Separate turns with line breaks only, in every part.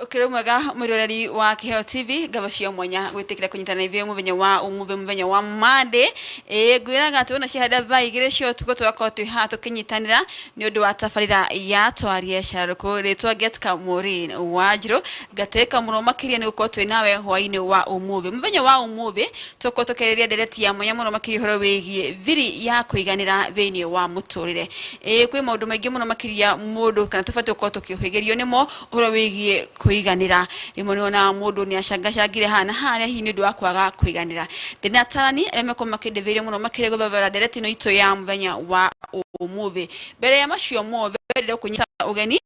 Ukiri mwega mwiroreri wa Kiheo TV, ngabo cia mwanya gwitikira kunyitana ithuĩ muthenya wa umuthi, muthenya wa Monday. Ngwiraga atĩ wona cihanda thaa 2 cia ũtukũ, tũgakorwo twĩ haha tũkĩnyitanĩra nĩ ũndũ wa tabarĩra ya Twarie Cararũkũ. Rĩtwa Getka Maureen Wanjirũ, ngatĩka mũno makĩria nĩ gũkorwo twĩ nawe hwainĩ wa ũmũthĩ. Mũthenya wa ũmũthĩ tũkorwo tũkĩarĩrĩria ndereti ya mwanya mũno makĩria, ũhoro wĩgiĩ thiri ya kũiganĩra thĩinĩ wa mũtũrĩre. Kwĩ maũndũ maingĩ mũno makĩria mũndũ kana tũbatiĩ gũkorwo tũkĩũhĩgĩrio nĩmo ũhoro wĩgiĩ kũiganĩra. Rĩmwe nĩwonaga mũndũ nĩ acangacangire haha na harĩa, hihi nĩ ũndũ wa kwaga kũiganĩra. Ndĩna atarani arĩa mekorwo makĩndĩthĩirie mũno makĩria gũthomera ndereti ĩno itũ ya mũthenya wa ũmũthĩ. Mbere ya macio mothe, ndĩrenda kũnyita ũgeni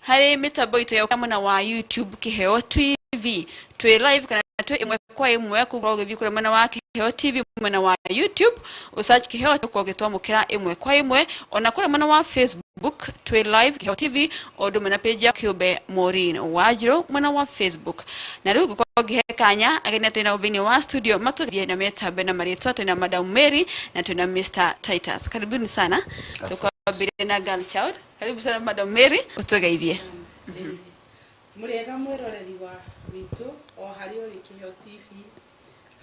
harĩ mĩtambo itũ ya mwena wa YouTube, Kiheo TV. Twĩ live kana twĩ ĩmwe kwa ĩmwe kũguo ũgĩthiĩ kũrĩa mwena wa Kiheo TV, mwena wa YouTube, ũsearch Kiheo, ũkorwo ũgĩtwamũkĩra ĩmwe kwa ĩmwe. Ona kũrĩa mwena wa Facebook twĩ live, Kiheo TV, o ũndũ ũmwe na page ya kĩũmbe Maureen Wanjirũ mwena wa Facebook. Na rĩu ngũkorwo ngĩhe kanya ageni twĩ nao thĩinĩ wa studio matũgeithie na metambe na marĩtwa. Twĩna Madam Mary na twĩna Mr Titus. Karibuni sana. Tukwambĩrĩrie na girl child. Karibu sana, Madam Mary, ũtũgeithie.
Mũrĩega mwĩroreri wa witũ o harĩa ũrĩ, Kĩheo TV,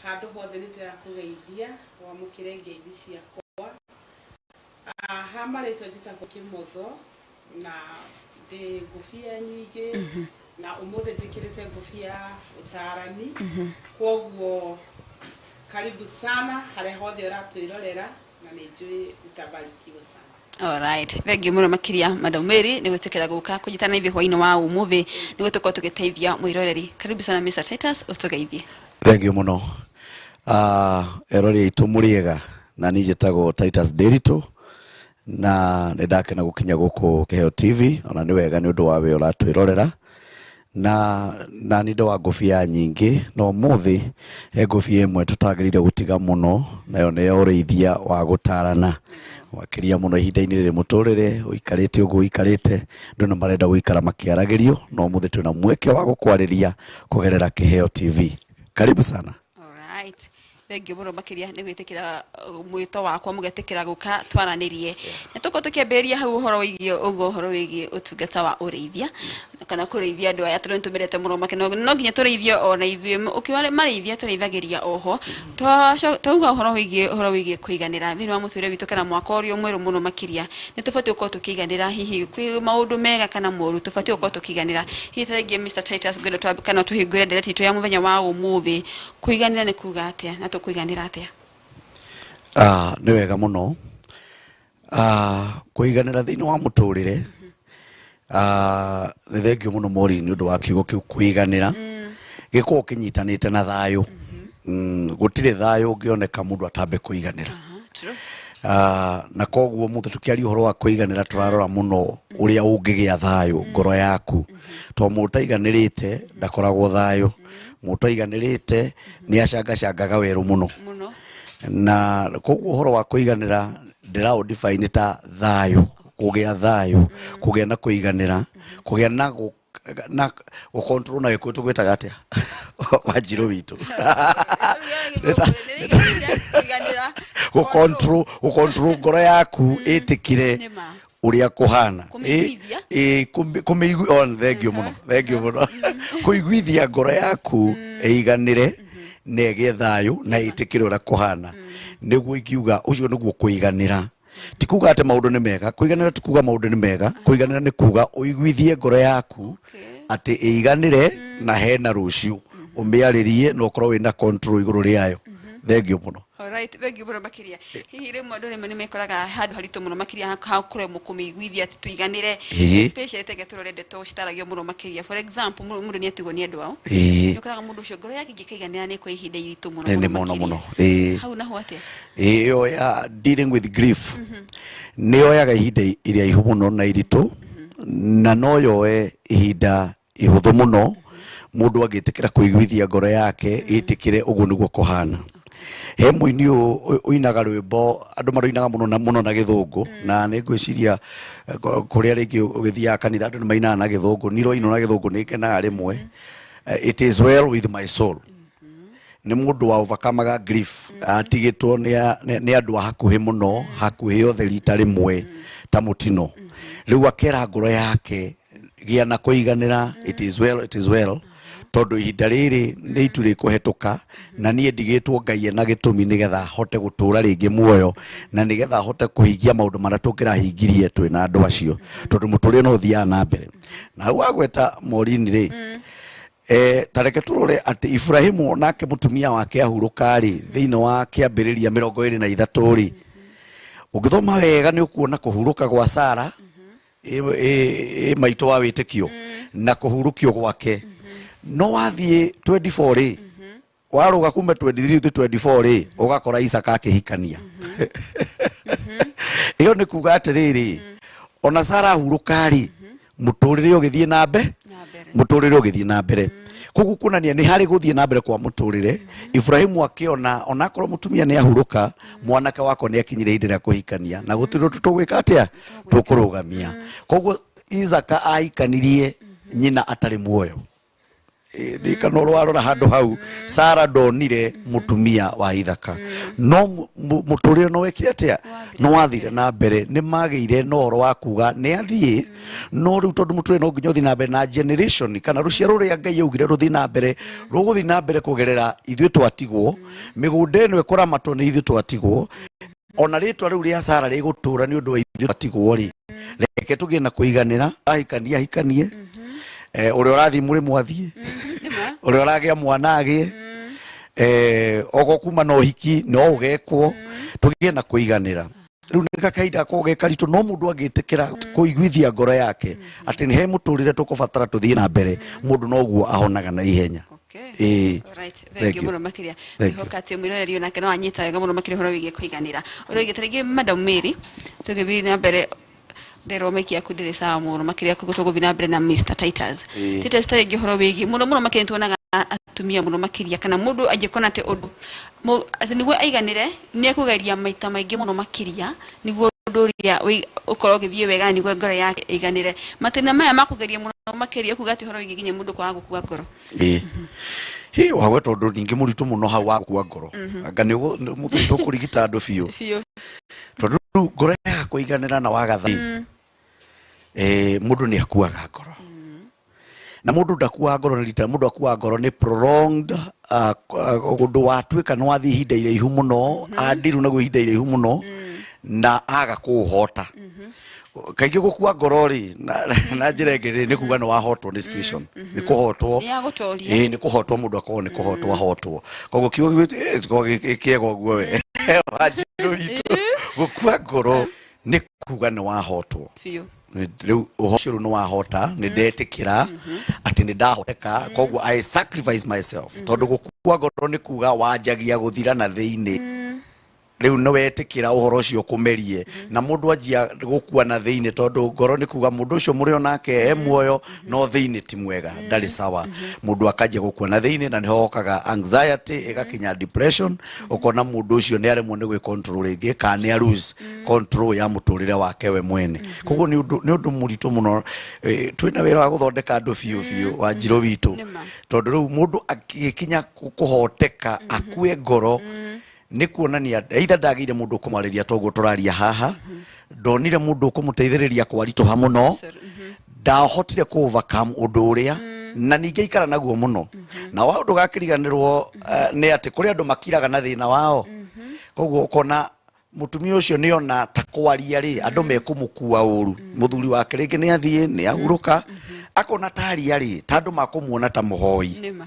handũ hothe nĩ ndĩrakũgeithia, wamũkĩre ngeithi ciakwa. Ha marĩtwa njĩtagwo Kĩmotho na ndĩ ngũbia nyingĩ, na ũmũthĩ njĩkĩrĩte ngũbia ya ũtarani. Kwoguo karibu sana harĩa hothe ũratwĩrorera, na nĩ njũĩ utabarikiwa sana.
Alright, thank you mũno makĩria, Madam Mary, nĩ gwĩtĩkĩra gũka kũnyitana ithuĩ hwainĩ wa ũmũthĩ nĩguo tũkorwo tũgĩteithia mwĩroreri. Karibu sana, Mr Titus, ũtũgeithie.
Thank you mũno. Erori aitũ, mũrĩega? Na niĩ njĩtagwo Titus Ndiritu na nĩ ndakena gũkinya gũkũ Kĩheo TV. Ona nĩ wega nĩ ũndũ wa we ũratwĩrorera. Na nĩ wa ngũbia nyingĩ, no ũmũthĩ he ngũbia ĩmwe tũtagĩrĩire gũtiga mũno, nayo nĩ ya ũrĩithia wa gũtarana, makĩria mũno ihinda-inĩ rĩrĩ mũtũrĩre ũikarĩte ũguo ũikarĩte. Andũ nĩ marenda gũikara makĩaragĩrio, no ũmũthĩ twĩna mweke wa gũkwarĩria kũgerera Kĩheo TV. Karibu sana.
Alright. Thank you mũno makĩria nĩ gwĩtĩkĩra mwĩto wakwa, mũgetĩkĩra gũka twaranĩrie. Na tũkorwo tũkĩambĩrĩria hau ũhoro wĩgiĩ ũguo, ũhoro wĩgiĩ ũtungata wa ũrĩithia kana kũrĩithia andũ aya, tondũ nĩ tũmerete mũno makĩria no nginya tũrĩithie ona ithuĩ. Ũkiuga marĩithia, tũrĩithagĩria oho. Twauga ũhoro wĩgiĩ kũiganĩra thĩinĩ wa mũtũrĩre witũ kana mwaka ũrĩa mwerũ mũno makĩria, nĩ tũbatiĩ gũkorwo tũkĩiganĩra, hihi kwĩ maũndũ mega kana moru, tũbatiĩ gũkorwo tũkĩiganĩra. Hihi ta rĩngĩ, Mr Titus, ngwenda twambe kana tũhingũre ndereti itũ ya mũthenya wa ũmũthĩ, kũiganĩra nĩ kuga atĩa na tũkũiganĩra atĩa?
Nĩ wega mũno. Kũiganĩra thĩinĩ wa mũtũrĩre, nĩ thengio mũno, Maureen, nĩ ũndũ wa kiugo kĩu kũiganĩra. Gĩkoragwo kĩnyitanĩte na thayũ. Gũtirĩ thayũ ũngĩoneka mũndũ atambe kũiganĩra.
True.
Na koguo mũthĩ tũkĩaria ũhoro wa kũiganĩra, tũrarora mũno ũrĩa ũngĩgĩa thayũ ngoro yaku, tondũ mũndũ ũtaiganĩrĩte ndakoragwo thayũ. Mũndũ ũtaiganĩrĩte nĩ acangacangaga werũ mũno.
Mũno.
Na koguo ũhoro wa kũiganĩra ndĩraũ define ta thayũ, kũgĩa thayũ, kũgĩa na kũiganĩra, kũgĩa na na gũcontrol, na Gĩkũyũ tũgwĩtaga atĩa, Wanjirũ witũ?
Kũiganĩra.
Gũcontrol ngoro yaku ĩtĩkĩre
Nĩma.
ũrĩa kũhana.
Kũmĩiguithia.
Kũmĩigu oh, thank you mũno, thank you mũno. Kũiguithia ngoro yaku ĩiganĩre na ĩgĩe thayũ na ĩtĩkĩre ũrĩa kũhana, nĩguo ingiuga ũcio nĩguo kũiganĩra. Ti kuga atĩ maũndũ nĩ mega. Kũiganĩra ti kuga maũndũ nĩ mega. Kũiganĩra nĩ kuga ũiguithie ngoro yaku atĩ ĩiganĩre na hena rũciũ, ũmĩarĩrie na ũkorwo wĩna control igũrũ rĩayo. Thank you mũno.
Alright, thank you mũno makĩria. Hihi rĩmwe andũ rĩmwe nĩ mekoraga handũ haritũ mũno makĩria ha kũremwo kũmĩiguithia atĩ tũiganĩre? Especially tenge tũrore ndeto citaragio mũno makĩria. For example, mũndũ nĩ atigwo nĩ andũ ao. Nĩ ũkoraga mũndũ ũcio ngoro yake ĩngĩkaiganĩra nĩ kwa ihinda iritũ mũno.
Nĩ
mũno
mũno mũno.
Makĩria. Hau naho atĩa?
Ĩyo ya dealing with grief nĩ yoyaga ihinda iraihu mũno na iritũ, na no yoe ihinda ihũthũ mũno mũndũ angĩtĩkĩra kũiguithia ngoro yake ĩtĩkĩre ũguo nĩguo kũhana. He mũini ũyũ ũinaga rwĩmbo, andũ marũinaga mũno na mũno na Gĩthũngũ, na nĩ ngwĩciria kũrĩa rĩngĩ ũgĩthiaga kanitha andũ nĩ mainaga na Gĩthũngũ. Niĩ roinwo na Gĩthũngũ nĩ ngenaga rĩmwe. "It is well with my soul." Nĩ mũndũ wa overcomaga grief, atigĩtwo nĩ andũ a hakuhĩ mũno, hakuhĩ othe rita rĩmwe ta mũtino. Rĩu akera ngoro yake Gĩa na kũiganĩra, it is well, it is well, tondũ ihinda rĩrĩ nĩ itu rĩkũhetũka, na niĩ ndigĩtwo Ngai ena gĩtũmi nĩgetha hote gũtũra rĩngĩ muoyo, na nĩgetha hote kũhingia maũndũ marĩa tũngĩrahingirie twĩ na andũ acio, tondũ mũtũrĩre no ũthiaga na mbere. Na hau wagweta Morini rĩ, ta reke tũrore atĩ Ibrahimu nake mũtumia wake ahurũka rĩ, thĩinĩ wa Kĩambĩrĩria 23 rĩ, ũngĩthoma wega nĩ ũkuona kũhurũka gwa Sara ĩ maitũ wa wĩtĩkio na kũhurũkio gwake. No wathiĩ 24 rĩ, warũga kuma 23 to 24 rĩ, ũgakora Isaka akĩhikania. Ĩyo nĩ kuga atĩrĩrĩ, ona Sara ahurũka rĩ, mũtũrĩre ũgĩthiĩ na mbere,
na mbere,
mũtũrĩre ũgĩthiĩ na mbere. Koguo kuonania nĩ harĩ gũthiĩ na mbere kwa mũtũrĩre. Ibrahimu akĩona onakorwo mũtumia nĩ ahurũka, mwanake wakwa nĩ akinyire ihinda rĩa kũhikania, na gũtirĩ ũndũ tũgwĩka atĩa, tũkũrũgamia. Koguo Isaka ahikanirie nyina atarĩ muoyo. Kana warora handũ hau, Sara ndonire mũtumia wa Ithaka, no mũtũrĩre no wekire atĩa, no wathire na mbere. Nĩ magĩire na ũhoro wa kuga nĩ athiĩ, no rĩu tondũ mũtũrĩre no nginya ũthiĩ na mbere na generation kana rũciaro rũrĩa Ngai augire rũthiĩ na mbere, rũgũthiĩ na mbere kũgerera ithuĩ twatigwo, mĩgũnda ĩno ĩkũramatwo nĩ ithuĩ twatigwo, ona rĩtwa rĩu rĩa Sara rĩgũtũra nĩ ũndũ wa ithuĩ twatigwo rĩ, reke tũgĩe na kũiganĩra. Ahikanie ahikanie, ũrĩa ũrathiĩ mũrĩmo athiĩ,
Nĩma.
Ũrĩa ũragĩa mwana agĩe, ogo kuma na ũhiki no ũgekwo, tũgĩe na kũiganĩra. Rĩu nĩ gakahinda gakoragwo ge karitũ, no mũndũ angĩtĩkĩra kũiguithia ngoro yake atĩ nĩ he mũtũrĩre tũkũbatara tũthiĩ na mbere, mũndũ noguo ahonaga na ihenya.
Okay.
Ĩĩ.
Alright,
Thank
thank you
you.
mũno makĩria.
Thank you.
Ndihoka atĩ mwĩroreri onake no anyita wega mũno makĩria ũhoro wĩgiĩ kũiganĩra. Ũrĩa ũngĩ, tarĩngĩ Madam Mary, tũgĩthiĩ na mbere, nderwo maiki yaku ndĩrĩ sawa mũno makĩria, koguo tũgũthiĩ na mbere na Mr. Titus.
Ĩĩ.
Titus, tarĩngĩ ũhoro wĩgiĩ mũno mũno makĩria nĩtuonaga atumia mũno makĩria, kana mũndũ angĩkona atĩ ũndũ atĩ nĩguo aiganĩre nĩ ekũgeria maita maingĩ mũno makĩria nĩguo ũndũ ũrĩa ũkorwo ũgĩthiĩ wega na nĩguo ngoro yake ĩiganĩre. Matĩna maya ma kũgeria mũno makĩria, kuga atĩ ũhoro wĩgiĩ nginya mũndũ kwaga gũkua ngoro.
Ĩĩ, hi wagweta ũndũ ningĩ mũritũ mũno hau wa gũkua ngoro. Anga nĩ mũthuri tũkũrigita andũ biũ.
Biũ.
Tondũ rĩu ngoro yaga kũiganĩra na waga thayũ, mũndũ nĩ akuaga ngoro. Na mũndũ ndakuaga ngoro nĩ rita, mũndũ akuaga ngoro nĩ prolonged ũndũ watuĩka nĩ wathiĩ ihinda iraihu mũno, andiru naguo ihinda iraihu mũno na aga kũũhota. Kaingĩ gũkua ngoro rĩ, na njĩra ĩngĩ rĩ, nĩ kuga nĩ wahotwo nĩ situation, nĩ kũhotwo.
Nĩ yagũtoria.
Ĩĩ, nĩ kũhotwo, mũndũ akorwo nĩ kũhotwo ahotwo. Koguo kiugo gĩkoragwo gĩ kĩega ũguo we Wanjirũ witũ, gũkua ngoro nĩ kuga nĩ wahotwo.
Biũ.
Rĩu ũhoro ũcio rĩu nĩ wahota, nĩ ndetĩkĩra atĩ nĩ ndahoteka, koguo I sacrifice myself, tondũ gũkua ngoro nĩ kuga wanjagia gũthira na thĩinĩ. Rĩu nĩ wetĩkĩra ũhoro ũcio ũkũmerie, na mũndũ anjia gũkua na thĩinĩ, tondũ ngoro nĩ kuga mũndũ ũcio mũrĩ onake e muoyo no thĩinĩ ti mwega, ndarĩ sawa. Mũndũ akanjia gũkua na thĩinĩ, na nĩho hokaga anxiety, ĩgakinya depression, ũkona mũndũ ũcio nĩ aremwo nĩ gwĩ control rĩngĩ, kana nĩ a lose control ya mũtũrĩre wake we mwene. Koguo nĩ ũndũ mũritũ mũno. Twĩna wĩra wa gũthondeka andũ biũ biũ, Wanjirũ witũ.
Nĩma.
Tondũ rĩu mũndũ agĩkinya kũhoteka akue ngoro, nĩ kuonania either ndagĩire mũndũ ũkũmarĩria toguo tũraria haha, ndonire mũndũ ũkũmũteithĩrĩria kwaritũha mũno,
Sorry.
Ndahotire kũ overcome ũndũ ũrĩa, na ningĩ aikara naguo mũno. Na wa ũndũ gakĩriganĩrwo, nĩ atĩ kũrĩ andũ makiraga na thĩna wao. Koguo ũkona mũtumia ũcio nĩ ona ta kwaria rĩ, andũ mekũmũkua ũru. Mũthuri wake rĩngĩ nĩ athiĩ, nĩ ahurũka, akona taria rĩ, ta andũ makũmuona ta mũhoi.
Nĩma.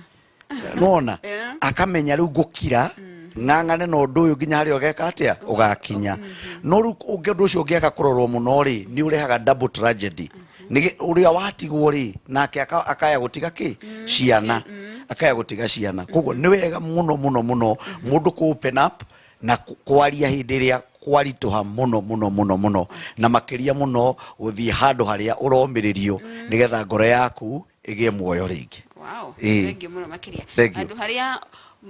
Nona akamenya rĩu ngũkira ng'ang'ane na ũndũ ũyũ nginya harĩa ũgeka atĩa, ũgakinya. No rĩu ũngĩ ũndũ ũcio ũngĩaga kũrorwo mũno rĩ, nĩ ũrehaga double tragedy. Nĩ ũrĩa watigwo rĩ, nake akaya gũtiga kĩ ciana, akaya gũtiga ciana. Koguo nĩ wega mũno mũno mũno mũndũ kũ open up na kwaria hĩndĩ ĩrĩa kwaritũha mũno mũno mũno mũno, na makĩria mũno gũthiĩ handũ harĩa ũromĩrĩrio nĩgetha ngoro yaku ĩgĩe muoyo rĩngĩ.
Wow.
Ĩĩ.
Thank you mũno makĩria.
Thank you.
Handũ harĩa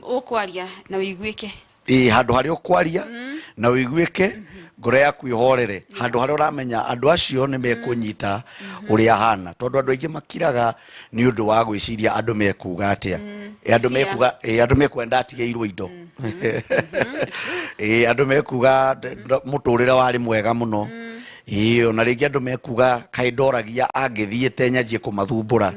ũkwaria na ũiguĩke.
Ĩĩ, handũ harĩa ũkwaria na ũiguĩke, ngoro yaku ĩhorere, handũ harĩa ũramenya andũ acio nĩ mekũnyita ũrĩa hana, tondũ andũ aingĩ makiraga nĩ ũndũ wa gwĩciria andũ mekuga atĩa. Ĩ, andũ
Fear.
mekuga, ĩ, andũ mekuga ndatigĩirwo indo. Ĩ, andũ mekuga mũtũrĩre warĩ mwega mũno. Ĩĩ, ona rĩngĩ andũ mekuga kaĩ ndoragia angĩthiĩte nyanjie kũmathumbũra.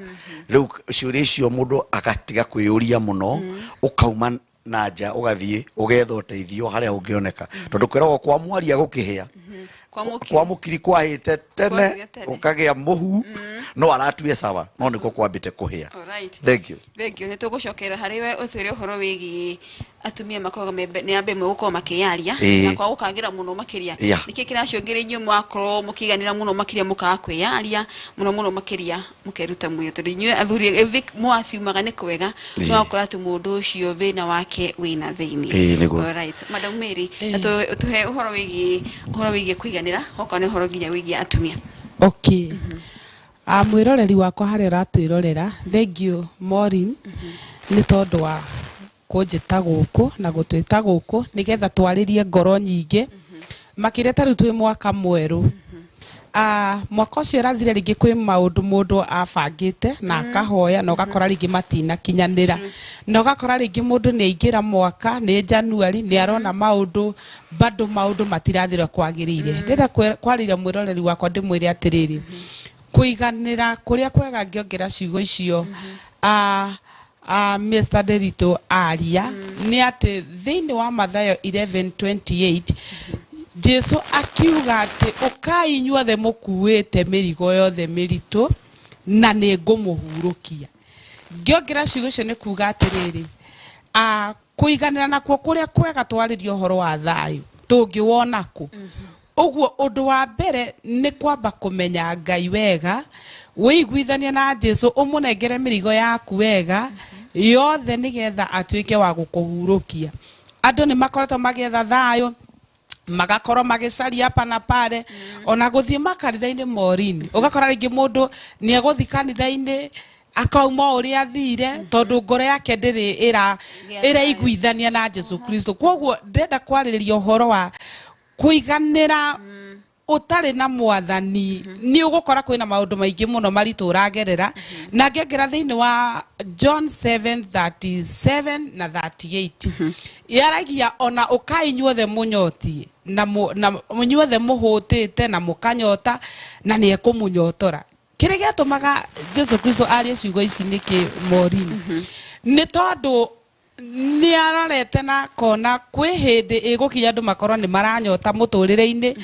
Rĩu ciũria icio mũndũ agatiga kwĩyũria mũno, ũkauma na nja ũgathiĩ ũgetha ũteithio harĩa ũngĩoneka, tondũ kwĩragwo kwa mwaria gũkĩhĩa,
kwa
kwa mũkiri kwahĩte tene,
Kwahĩte tene.
ũkagĩa mũhu no aratue sawa, no nĩkuo kwambĩte kũhĩa.
Alright.
Thank you.
Thank you. Nĩ tũgũcokera harĩ we ũtwĩre ũhoro wĩgiĩ atumia makoragwo nĩ ambe ĩmwe gũkorwo makĩyaria na kwa gũkangĩra mũno makĩria. Nĩkĩ kĩracũngĩrĩria inyuĩ mwakorwo mũkĩiganĩra mũno makĩria mũkaga kwĩyaria mũno mũno makĩria mũkeruta muoyo, tondũ inyuĩ athuri mwaciumaga nĩ kwega, no akora atĩ mũndũ ũcio thĩna wake wĩna thĩinĩ.
Ĩĩ, nĩguo.
Alright. Madam Mary, na tũhe ũhoro wĩgiĩ kũiganĩra, okorwo nĩ ũhoro nginya wĩgiĩ atumia.
Okay. Mwĩroreri wakwa harĩa ũratwĩrorera, thank you Maureen nĩ tondũ wa kũnjĩta gũkũ na gũtwĩta gũkũ nĩgetha twarĩrie ngoro nyingĩ, makĩria ta rĩu twĩ mwaka mwerũ. Mwaka ũcio ũrathire rĩngĩ kwĩ maũndũ mũndũ abangĩte na akahoya na ũgakora rĩngĩ matinakinyanĩra, na ũgakora rĩngĩ mũndũ nĩ aingĩra mwaka nĩ January nĩ arona maũndũ bado maũndũ matirathira kwagĩrĩire. Ndĩrenda kwarĩria mwĩroreri wakwa ndĩmwĩre atĩrĩrĩ, kũiganĩra kũrĩa kwega ngĩongera ciugo icio Mr. Nderitu aria nĩ atĩ thĩinĩ wa Mathayo 11:28 Jesu akiuga atĩ ũkai inyuothe mũkuĩte mĩrigo yothe mĩritũ na nĩ ngũmũhurũkia. Ngĩongera ciugo icio nĩ kuga atĩrĩrĩ, kũiganĩra nakuo kũrĩa kwega twarĩria ũhoro wa thayũ tũngĩwona kũ? Ũguo ũndũ wa mbere nĩ kwamba kũmenya Ngai wega, wĩiguithanie na Jesu, ũmũnengere mĩrigo yaku wega yothe nĩgetha atuĩke wa gũkũhurũkia. Andũ nĩ makoretwo magĩetha thayũ, magakorwo magĩcaria hapa na pale, ona gũthiĩ makanitha-inĩ morini, ũgakora rĩngĩ mũndũ nĩ egũthiĩ kanitha-inĩ akauma o ũrĩa athire, tondũ ngoro yake ndĩrĩ ĩraiguithania na Jesu Kristo. Koguo ndĩrenda kwarĩrĩria ũhoro wa kũiganĩra ũtarĩ na mwathani, nĩ ũgũkora kwĩna maũndũ maingĩ mũno maritũ ũragerera. Na ngĩongera thĩinĩ wa John 7:37 na 38 yaragia ona ũkai inyuothe mũnyotie na inyuothe mũhũtĩte na mũkanyota na nĩ ekũmũnyotora. Kĩrĩa gĩatũmaga Jesu Kristo arie ciugo ici nĩkĩ Maureen? Nĩ tondũ nĩ arorete na kona kwĩ hĩndĩ ĩgũkinya andũ makorwo nĩ maranyota mũtũrĩre-inĩ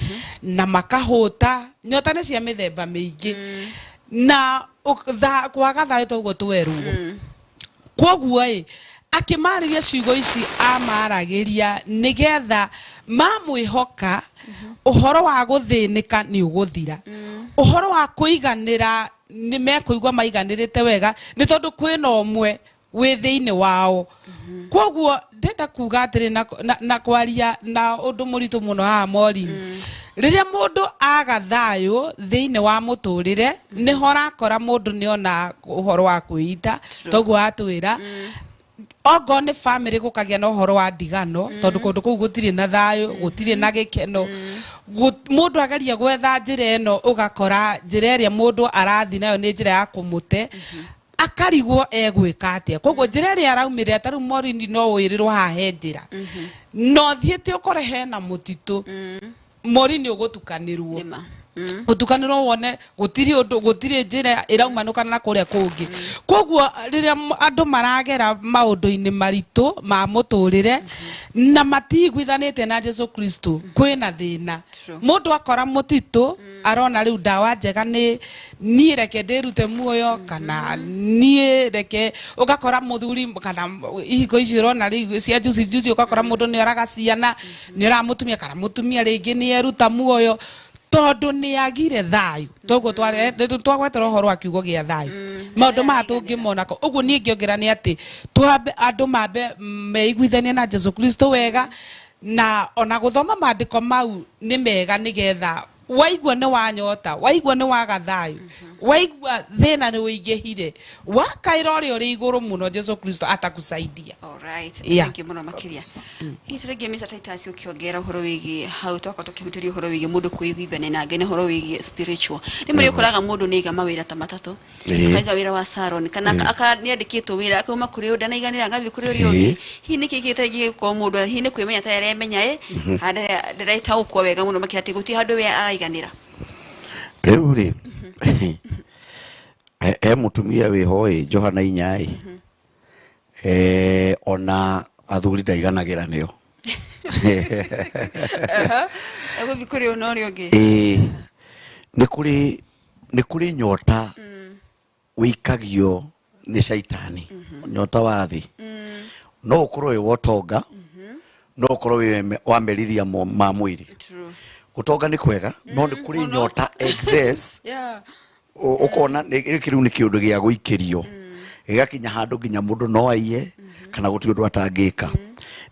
na makahũta. Nyota nĩ cia mĩthemba mĩingĩ na kwaga thayũ toguo twerwo. Koguo ĩ akĩmarĩria ciugo ici amaragĩria nĩgetha mamwĩhoka ũhoro wa gũthĩnĩka nĩ ũgũthira, ũhoro wa kũiganĩra nĩ mekũigua maiganĩrĩte wega nĩ tondũ kwĩna ũmwe wĩ thĩinĩ wao. Koguo ndĩrenda kuga atĩrĩ na kwaria na ũndũ mũritũ mũno haha Maureen, rĩrĩa mũndũ aga thayũ thĩinĩ wa mũtũrĩre nĩho ũrakora mũndũ nĩona ũhoro wa kwĩita, toguo atwĩra okorwo nĩ family gũkagĩa na ũhoro wa ndigano, tondũ kũndũ kũu gũtirĩ na thayũ, gũtirĩ na gĩkeno. Mũndũ ageria gwetha njĩra ĩno ũgakora njĩra ĩrĩa mũndũ arathiĩ nayo nĩ njĩra ya kũmũte, akarigwo egwĩka atĩa. Koguo njĩra ĩrĩa araumĩrĩra ta rĩu Maureen no wĩrĩrwo haha he njĩra, no thiĩte ũkore hena mũtitũ, Maureen ũgũtukanĩrwo. Ũtukanĩrwo wone gũtirĩ ũndũ, gũtirĩ njĩra ĩraumanũkana na kũrĩa kũngĩ. Koguo rĩrĩa andũ maragera maũndũ-inĩ maritũ ma mũtũrĩre na matiiguithanĩtie na Jesu Kristo, kwĩna thĩna. Mũndũ akora mũtitũ arona rĩu ndawa njega nĩ niĩ reke ndĩrute muoyo kana niĩ reke, ũgakora mũthuri kana ihiko ici ũrona rĩu cia juicy juicy, ũgakora mũndũ nĩ oraga ciana, nĩ oraga mũtumia kana mũtumia rĩngĩ nĩ eruta muoyo tondũ nĩ agire thayũ. Toguo twagwetera ũhoro wa kiugo gĩa thayũ, maũndũ maya tũngĩmona ko. Ũguo niĩ ngĩongera nĩ atĩ twambe andũ mambe meiguithanie na Jesu Kristo wega, na ona gũthoma maandĩko mau nĩ mega nĩgetha waigua nĩ wanyota, waigua nĩ waga thayũ, waigua thĩna nĩ ũingĩhire, wakaĩra ũrĩa ũrĩ igũrũ mũno Jesu Kristo atakusaidia.
Alright.
Yeah.
Thank you mũno makĩria. Hihi rĩngĩ Mr. Titus ũkĩongera ũhoro wĩgiĩ hau twakorwo tũkĩhutĩria ũhoro wĩgiĩ mũndũ kwĩiguithania na Ngai na ũhoro wĩgiĩ spiritual. Rĩmwe nĩ ũkoraga mũndũ nĩ aiga mawĩra ta matatũ, akaiga wĩra wa salon kana nĩ andĩkĩtwo wĩra akauma kũrĩ ũyũ ndanaiganĩra agathiĩ kũrĩ ũrĩa ũngĩ. Hihi nĩkĩ gĩtarĩ gĩgũkorwo mũndũ hihi nĩ kwĩmenya ta aremenya kana ndaretaũkwo wega mũno makĩria atĩ gũtirĩ handũ we araiganĩra?
Rĩu rĩ he mũtumia wĩho ĩ Johana inya ĩ ona athuri ndaiganagĩra nĩo.
Egũthiĩ kũrĩ ũna ũrĩa ũngĩ.
Ĩĩ nĩ kũrĩ nyota wĩikagio nĩ caitani, nyota wa thĩ. No ũkorwo wĩ wa ũtonga, no ũkorwo wĩ wa meriria ma mwĩrĩ. Gũtonga nĩ kwega, no nĩ kũrĩ nyota excess. Ũkona gĩkĩ rĩu nĩ kĩũndũ gĩa gũikĩrio gĩgakinya handũ nginya mũndũ no aiye kana gũtirĩ ũndũ atangĩka.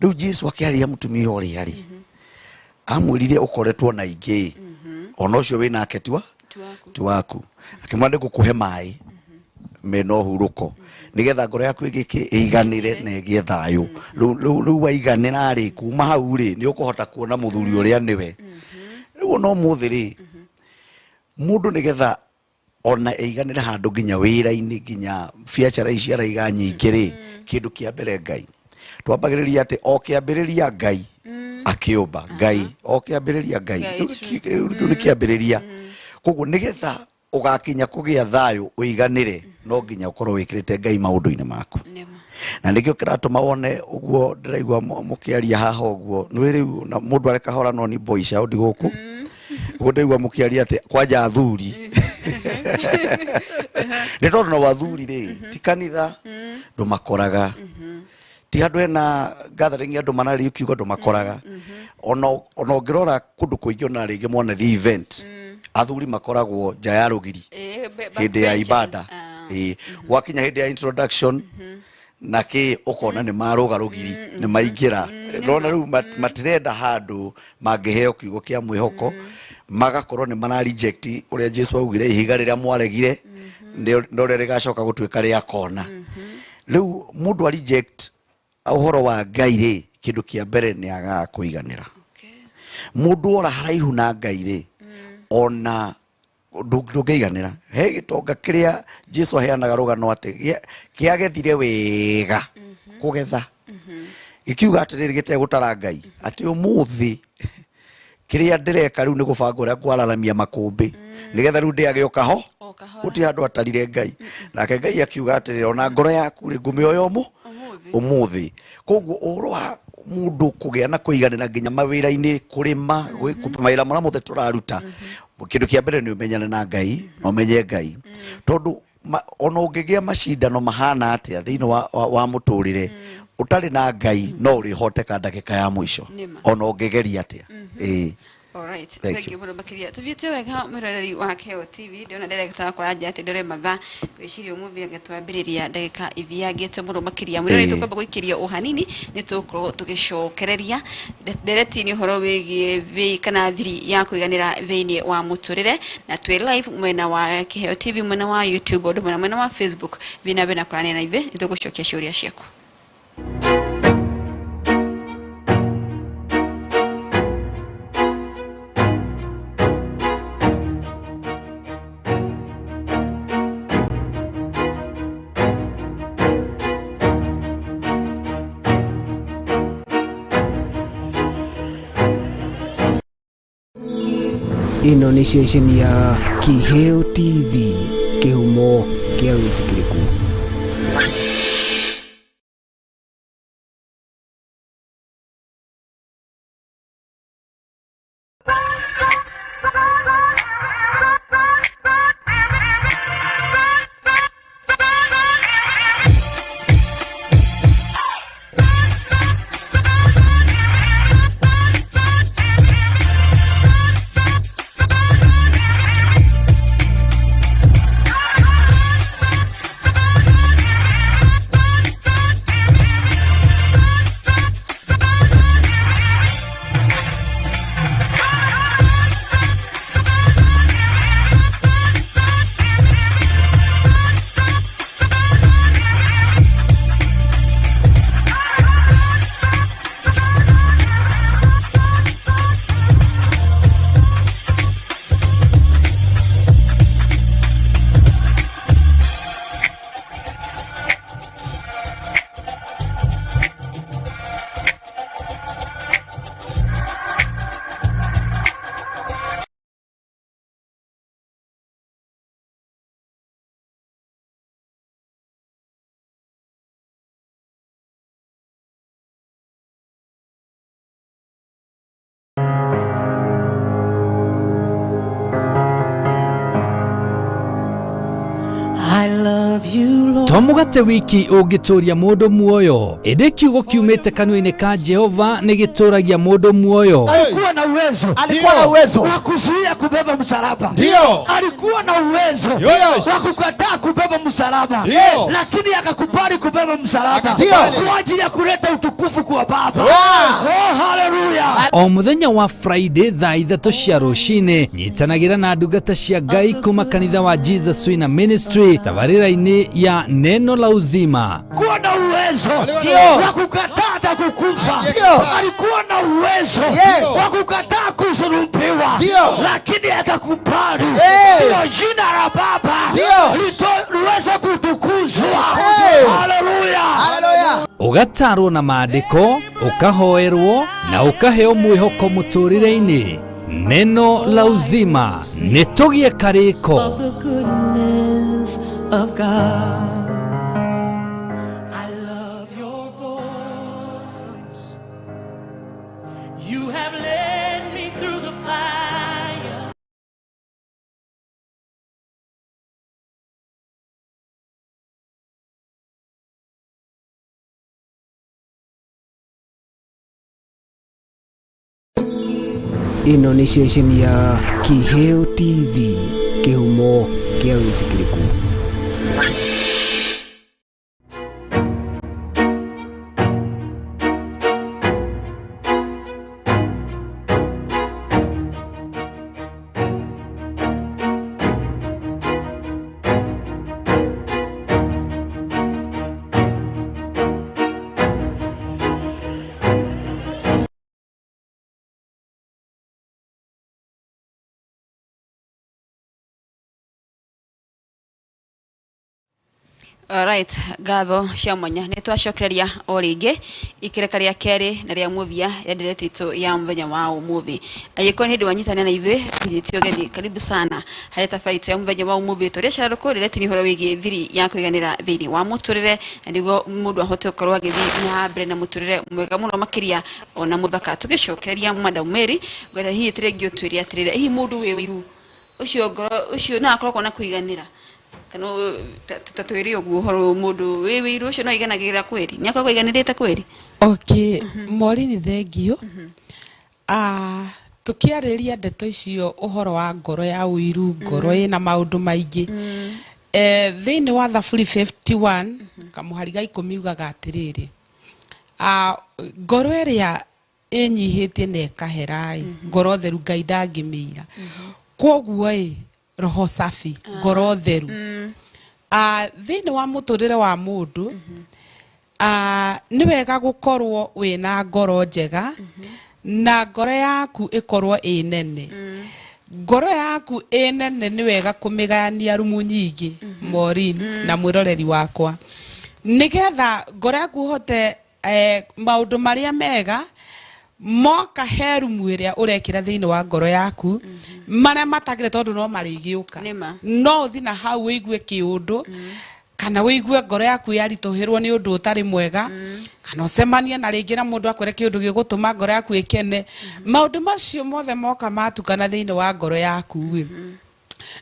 Rĩu Jesu akĩarĩria mũtumia ũrĩa rĩ, amwĩrire ũkoretwo na ingĩ ona ũcio wĩnake ti waku. Akĩmwĩra nĩngũkũhe maĩ mena ũhurũko nĩgetha ngoro yaku ĩgĩke ĩiganĩre na ĩgĩe thayũ. Rĩu waiganĩra rĩ, kuma hau rĩ nĩ ũkũhota kuona mũthuri ũrĩa nĩwe. Rĩu ona ũmũthĩ rĩ, mũndũ nĩgetha ona ĩiganĩre handũ nginya wĩra-inĩ nginya biacara ici araiga nyingĩ rĩ, kĩndũ kĩa mbere Ngai. Twambagĩrĩria atĩ o kĩambĩrĩria Ngai akĩũmba Ngai, o kĩambĩrĩria Ngai kĩu nĩ kĩambĩrĩria. Koguo nĩgetha ũgakinya kũgĩa thayũ ũiganĩre no nginya ũkorwo wĩkĩrĩte Ngai maũndũ-inĩ maku. Na nĩkĩo kĩratũma wone ũguo ndĩraigua mũkĩaria haha ũguo nĩ rĩu na mũndũ areka hora no ni boy child gũkũ. Ũguo ndĩraigua mũkĩaria atĩ kwanja athuri. Nĩ tondũ na athuri rĩ ti kanitha ndũmakoraga, ti handũ hena gathering andũ mararĩ ũkiuga ndũmakoraga. Ona ũngĩrora kũndũ kũingĩ ona rĩngĩ mona the event athuri makoragwo nja ya rũgiri hĩndĩ ya ibada, gwakinya hĩndĩ ya introduction na kĩ ũkona nĩ marũga rũgiri nĩ maingĩra. Ndĩrona rĩu matirenda handũ mangĩheo kiugo kĩa mwĩhoko, magakorwo nĩ mara reject ũrĩa Jesu augire ihiga rĩrĩa mwaregire no rĩrĩa rĩgacoka gũtuĩka rĩa kona. Rĩu mũndũ a reject ũhoro wa Ngai rĩ, kĩndũ kĩa mbere nĩ agaga kũiganĩra. Mũndũ ora haraihu na Ngai rĩ, ona ndũngĩiganĩra. He gĩtonga kĩrĩa Jesu aheanaga rũgano atĩ kĩagethire wega kũgetha, gĩkiuga atĩrĩrĩ gĩtegũtara Ngai atĩ ũmũthĩ kĩrĩa ndĩreka rĩu nĩ gũbanga ũrĩa kwararamia makũmbĩ nĩgetha rĩu ndĩage o kaho gũtirĩ handũ atarire Ngai. Nake Ngai akiuga atĩrĩrĩ ona ngoro yaku rĩ ngũmĩoya ũmũthĩ. Koguo ũhoro wa mũndũ kũgĩa na kũiganĩra nginya mawĩra-inĩ, kũrĩma, mawĩra marĩa mothe tũraruta, kĩndũ kĩa mbere nĩ ũmenyane na Ngai na ũmenye Ngai. Tondũ ona ũngĩgĩa macindano mahana atĩa thĩinĩ wa mũtũrĩre ũtarĩ na Ngai no ũrĩhoteka ndagĩka ya mũico ona ũngĩgeria atĩa. Ĩĩ.
All right. Thank you mũno makĩria. Tũthiĩte wega mwĩroreri wa Keo TV, ndĩrona director wakwa aranjĩra atĩ ndore mathaa, ngwĩciria ũmũthĩ anga twambĩrĩria ndagĩka ithiangĩte mũno makĩria. Mwĩroreri tũkwamba gũikĩria o hanini nĩ tũgũkorwo tũgĩcokereria ndereti nĩ ũhoro wĩgiĩ thĩ kana thiri ya kũiganĩra thĩinĩ wa mũtũrĩre, na twĩ live mwena wa Kiheo TV, mwena wa YouTube, ũndũ mwena wa Facebook. Thiĩ na mbere na kwaranĩria na ithuĩ, nĩ tũgũcokia ciũria ciaku.
Ĩno nĩ ceceni ya Kiheo TV, kĩhumo kĩa wĩtĩkĩrĩku.
To mũgate wiki ũngĩtũria mũndũ muoyo, ĩndĩ kiugo kiumĩte kanua-inĩ ka Jehova nĩ gĩtũragia mũndũ muoyo.
Alikuwa na uwezo.
Alikuwa na uwezo.
Wa kuzuia kubeba msalaba.
Ndio.
Alikuwa na uwezo.
Yes.
Wa kukataa kubeba msalaba.
Ndio.
Lakini akakubali kubeba msalaba.
Ndio.
Kwa ajili ya kuleta utukufu kwa Baba.
Yes.
Oh, hallelujah.
O mũthenya wa Friday thaa 3 cia rũcinĩ nyitanagĩra na ndungata cia Ngai kuma kanitha wa Jesus Winner Ministry tabarĩra-inĩ ya Neno la Uzima.
Alikuwa na uwezo
Ndio.
wa kukataa hata kukufa.
Ndio.
Alikuwa na uwezo
Yes.
wa kukataa kusulubiwa.
Ndio.
Lakini akakubali
Hey.
ndio jina la Baba
Ndio.
liweze kutukuzwa.
Hey.
Hallelujah.
Hallelujah.
Ũgatarwo na maandĩko, ũkahoerwo na ũkaheo mwĩhoko mũtũrĩre-inĩ. Neno la Uzima nĩ tũgĩe karĩko.
Of the goodness of God. I love your voice. You have led me through the fire.
Ĩno nĩ ceceni ya Kiheo TV, kĩhumo kĩa wĩtĩkĩrĩku.
Alright, ngatho cia mwanya nä twacokereria o rĩngĩ ikĩreka rĩa kerĩ na rĩa mũthia rĩa ndereti itũ ya mũthenya wa ũmũthĩ. Angĩkorwo nĩ hĩndĩ wanyitanĩra na ithuĩ, kũnyitio ũgeni, karibu sana harĩ tabarĩra itũ ya mũthenya wa ũmũthĩ. Tũrĩa carũkũ ndereti nĩ ũhoro wĩgiĩ thiri ya kũiganĩra thĩinĩ wa mũtũrĩre, na nĩguo mũndũ ahote gũkorwo agĩthiĩ na mbere na mũtũrĩre mwega mũno makĩria ona mũthaka. Tũgĩcokereria Madam Mary, ngwenda hihi tĩrĩngĩ ũtwĩre atĩrĩrĩ, hihi mũndũ wĩ ũiru ũcio ngoro ũcio no akorwo na kũiganĩra kana ta twĩre ũguo ũhoro mũndũ wĩ wĩiru ũcio no aiganagĩrĩra kweri, nĩ akoragwo aiganĩrĩte kweri?
Okay, Maureen, thengio. Tukiarĩria ndeto icio ũhoro wa ngoro ya ũiru, ngoro ĩna maũndũ maingĩ. Thĩinĩ wa Thaburi 51 kamũhari ga 10 ugaga atĩrĩrĩ, ngoro ĩrĩa ĩnyihĩtie na ĩkahera-ĩ, ngoro theru Ngai ndangĩmĩira. Kwoguo ĩ, roho safi, ngoro theru. Thĩinĩ wa mũtũrĩre wa mũndũ, nĩ wega gũkorwo wĩna ngoro njega, na ngoro yaku ĩkorwo ĩ nene. Ngoro yaku ĩ nene nĩ wega kũmĩgayania rumu nyingĩ, Maureen na mwĩroreri wakwa, nĩgetha ngoro yaku ũhote maũndũ marĩa mega moka he rumu ĩrĩa ũrekĩra thĩinĩ wa ngoro yaku, marĩa matagĩrĩire tondũ no marĩgĩũka.
Nĩma.
No ũthiĩ na hau ũigue kĩũndũ, kana ũigue ngoro yaku yaritũhĩrwo nĩ ũndũ ũtarĩ mwega, kana ũcemanie na rĩngĩ na mũndũ akwĩre kĩũndũ gĩgũtũma ngoro yaku ĩkene. Maũndũ macio mothe moka matukana thĩinĩ wa ngoro yaku ĩ,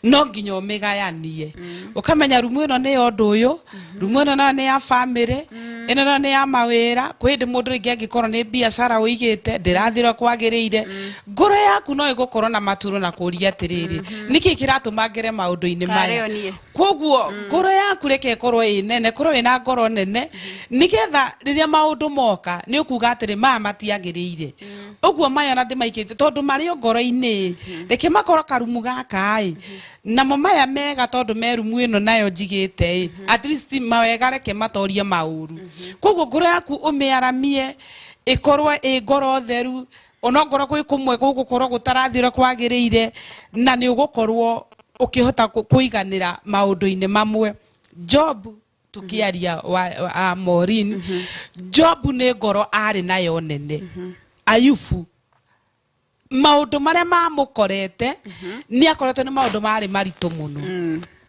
no nginya ũmĩgayanie. Ũkamenya rumu ĩno nĩ ya ũndũ ũyũ, rumu ĩno nayo nĩ ya bamĩrĩ, ĩno nayo nĩ ya mawĩra. Kwĩ hĩndĩ mũndũ rĩngĩ angĩkorwo nĩ biacara ũigĩte ndĩrathira kwagĩrĩire, ngoro yaku no ĩgũkorwo na maturo na kũũria atĩrĩrĩ, nĩkĩ kĩratũma ngere maũndũ-inĩ maya?
Karĩo niĩ.
Koguo ngoro yaku reke ĩkorwo ĩ nene, korwo ĩna ngoro nene, nĩgetha rĩrĩa maũndũ moka nĩ ũkuga atĩrĩ, maya matiagĩrĩire. Ũguo maya ona ndĩmaikĩte tondũ marĩ o ngoro-inĩ, reke makorwo karumu gaka ĩ, namo maya mega tondũ me rumu ĩno nayo njigĩte ĩ, at least mawega reke matorie maũru. Koguo ngoro yaku ũmĩaramie ĩkorwo ĩ ngoro theru, onongorwo gwĩ kũmwe gũgũkorwo gũtarathira kwagĩrĩire, na nĩ ũgũkorwo ũkĩhota kũiganĩra maũndũ-inĩ mamwe. Job tukiaria wa Maureen, Job nĩ ngoro arĩ nayo nene. Ayubu maũndũ marĩa mamũkorete nĩ akoretwo nĩ maũndũ marĩ maritũ mũno.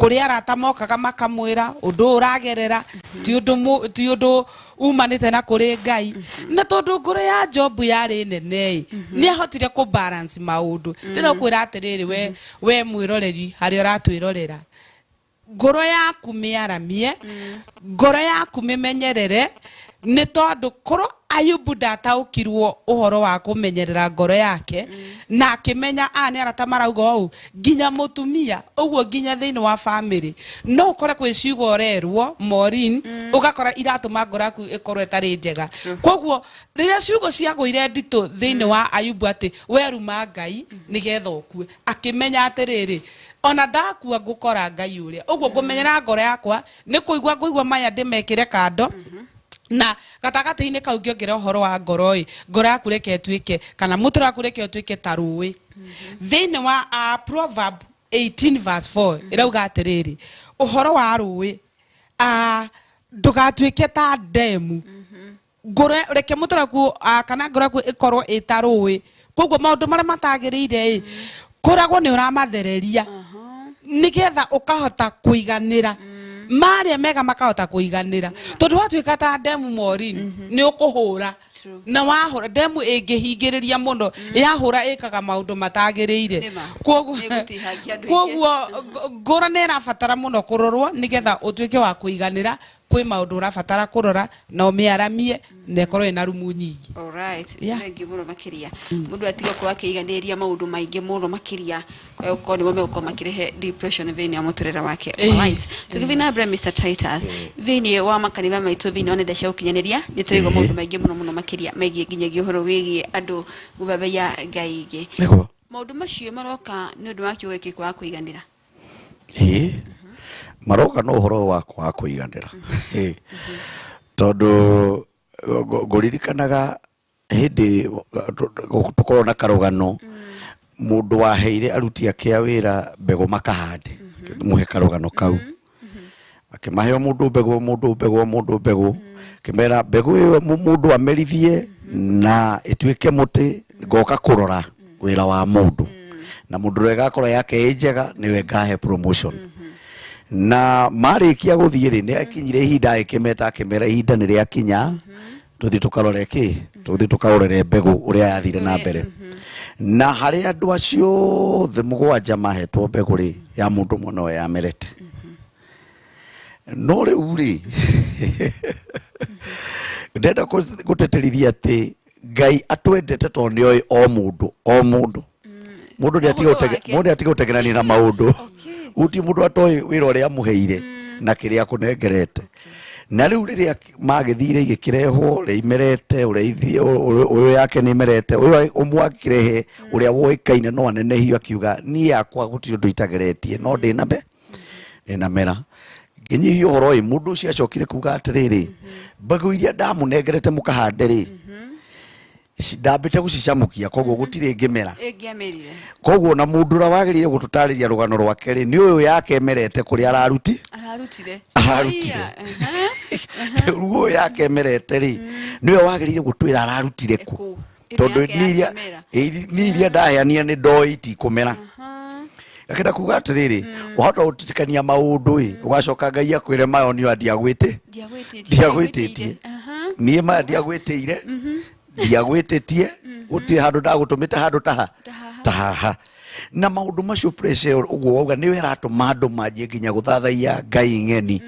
Kũrĩ arata mokaga makamwĩra ũndũ ũyũ ũragerera ti ũndũ umanĩte na kũrĩ Ngai. Na tondũ ngoro ya Job yarĩ nene ĩ, nĩ ahotire kũ balance maũndũ. Ndĩrakwĩra atĩrĩrĩ, we mwĩroreri harĩa ũratwĩrorera, Ngoro yaku mĩaramie, ngoro yaku mĩmenyerere, nĩ tondũ korwo Ayubu ndataũkirwo ũhoro wa kũmenyerera ngoro yake, na akĩmenya a nĩ arata marauga ũũ, nginya mũtumia ũguo, nginya thĩinĩ wa family no ũkore kwĩ ciugo ũrerwo, Maureen, ũgakora iratũma ngoro yaku ĩkorwo ĩtarĩ njega. Koguo rĩrĩa ciugo ciagũire nditũ thĩinĩ wa Ayubu atĩ weruma Ngai nĩgetha ũkue, akĩmenya atĩrĩrĩ, ona ndakua ngũkora Ngai ũrĩa. Ũguo ngũmenyera ngoro yakwa nĩ kũigua ngũigua maya ndĩmekĩre kando, na gatagatĩ-inĩ kau ngĩongerera ũhoro wa ngoro ĩ, ngoro yaku reke ĩtuĩke, kana mũtũrĩre waku reke ũtuĩke ta rũĩ. Thĩinĩ wa Proverb 18 verse 4 ĩrauga atĩrĩrĩ, ũhoro wa rũĩ, ndũgatuĩke ta ndemu, ngoro reke mũtũrĩre waku, kana ngoro yaku ĩkorwo ĩ ta rũĩ. Koguo maũndũ marĩa matagĩrĩire ĩ, kũragwo nĩ ũramathereria nĩgetha ũkahota kũiganĩra, marĩa mega makahota kũiganĩra, tondũ watuĩka ta ndemu, Maureen, nĩ ũkũhũra. Na wahũra, ndemu ĩngĩhingĩrĩria mũno, yahũra ĩkaga maũndũ matagĩrĩire.
Nĩma.
Koguo
Nĩgũtihangia andũ aingĩ.
Koguo ngoro nĩ ĩrabatara mũno kũrorwo nĩgetha ũtuĩke wa kũiganĩra. Kwĩ maũndũ ũrabatara kũrora na ũmĩaramie na ĩkorwo ĩna rumu nyingĩ.
Alright.
Yeah.
Thengiũ mũno makĩria. Mũndũ atiga gũkorwo akĩiganĩria maũndũ maingĩ mũno makĩria, kwa gũkorwo nĩmo megũkorwo makĩrehe depression thĩinĩ wa mũtũrĩre wake. Alright. Tũgĩthiĩ na mbere, Mr. Titus, thĩinĩ wa makanitha maitũ, thĩinĩ wa nenda cia ũkinyanĩria, nĩ tũraigua maũndũ maingĩ mũno mũno makĩria megiĩ nginyagia ũhoro wĩgiĩ andũ gũthathaiya ngai ingĩ.
Nĩguo.
Maũndũ macio maroka nĩ ũndũ wa kiugo gĩkĩ kwaga kũiganĩra?
Ĩĩ, maroka no ũhoro wa kwaga kũiganĩra. Ĩĩ. Tondũ ngũririkanaga hĩndĩ tũkorwo na karũgano, mũndũ waheire aruti ake a wĩra mbegũ makahande. Mũhe karũgano kau, akĩmahe o mũndũ mbegũ, o mũndũ mbegũ, o mũndũ mbegũ, akĩmera mbegũ ĩyo mũndũ amerithie na ĩtuĩke mũtĩ, ngoka kũrora wĩra wa mũndũ, na mũndũ ũrĩa ĩgakorwo yake ĩ njega nĩwe ngahe promotion. Na marĩkia gũthiĩ rĩ, nĩ akinyire ihinda agĩkĩmeta, akĩmera ihinda nĩ rĩakinya, tũthiĩ tũkarore kĩ, tũthiĩ tũkarorere mbegũ ũrĩa yathire na mbere. Na harĩ andũ acio othe mũgwanja mahetwo mbegũ rĩ, ya mũndũ ũmwe no yamerete. No rĩu rĩ, ndenda gũtĩtĩrithia atĩ Ngai atwendete tondũ nĩ oĩ o mũndũ, o mũndũ, mũndũ nĩ atiga
Mũndũ wake.
Mũndũ nĩ atiga gũteng'erania na maũndũ. Gũtirĩ mũndũ atoĩ wĩra ũrĩa amũheire na kĩrĩa akũnengerete. Na rĩu rĩrĩa magĩthire, igĩkĩrehwo ũrĩa imerete, ũrĩa ũyũ yake nĩ imerete, ũyũ ũmwe akĩrehe ũrĩa woĩkaine no anenehio, akiuga niĩ yakwa gũtirĩ ũndũ itageretie, no ndĩna mbe ndĩna mera ngĩnyihia ũhoro ĩ. Mũndũ ũcio acokire kuga atĩrĩrĩ, mbegũ iria ndamũnengerete mũkahande rĩ, ndambĩte gũcicamũkia, koguo gũtirĩ ngĩmera.
Ĩngĩamerire.
Koguo na mũndũ ũrĩa wagĩrĩire gũtũtarĩria rũgano rwake rĩ, nĩ ũyũ yake emerete kũrĩa araruti.
Ararutire.
Ararutire.
Aya, aha.
Rĩu ũyũ yake emerete rĩ, nĩwe wagĩrĩire gũtwĩra ararutire kũ.
Kũ. Ĩno
Tondũ
yake
nĩ iria
yakĩmera.
ĩ, nĩ iria ndaheania nĩ ndoĩ itikũmera. Akenda kuga atĩrĩrĩ, wahota gũtitikania maũndũ ĩ, ũgacoka Ngai akwĩre mayo nĩyo ndiagwĩtĩ
Ndiagwĩtĩtie.
Ndiagwĩtĩtie.
Aha.
Niĩ maya ndiagwĩtĩire, ndiagwĩtĩtie, gũtirĩ handũ ndagũtũmĩte handũ taha
Ta haha.
Ta haha. Na maũndũ macio, pressure ũguo wauga, nĩyo ĩratũma andũ manjie nginya gũthathaiya ngai ng'eni,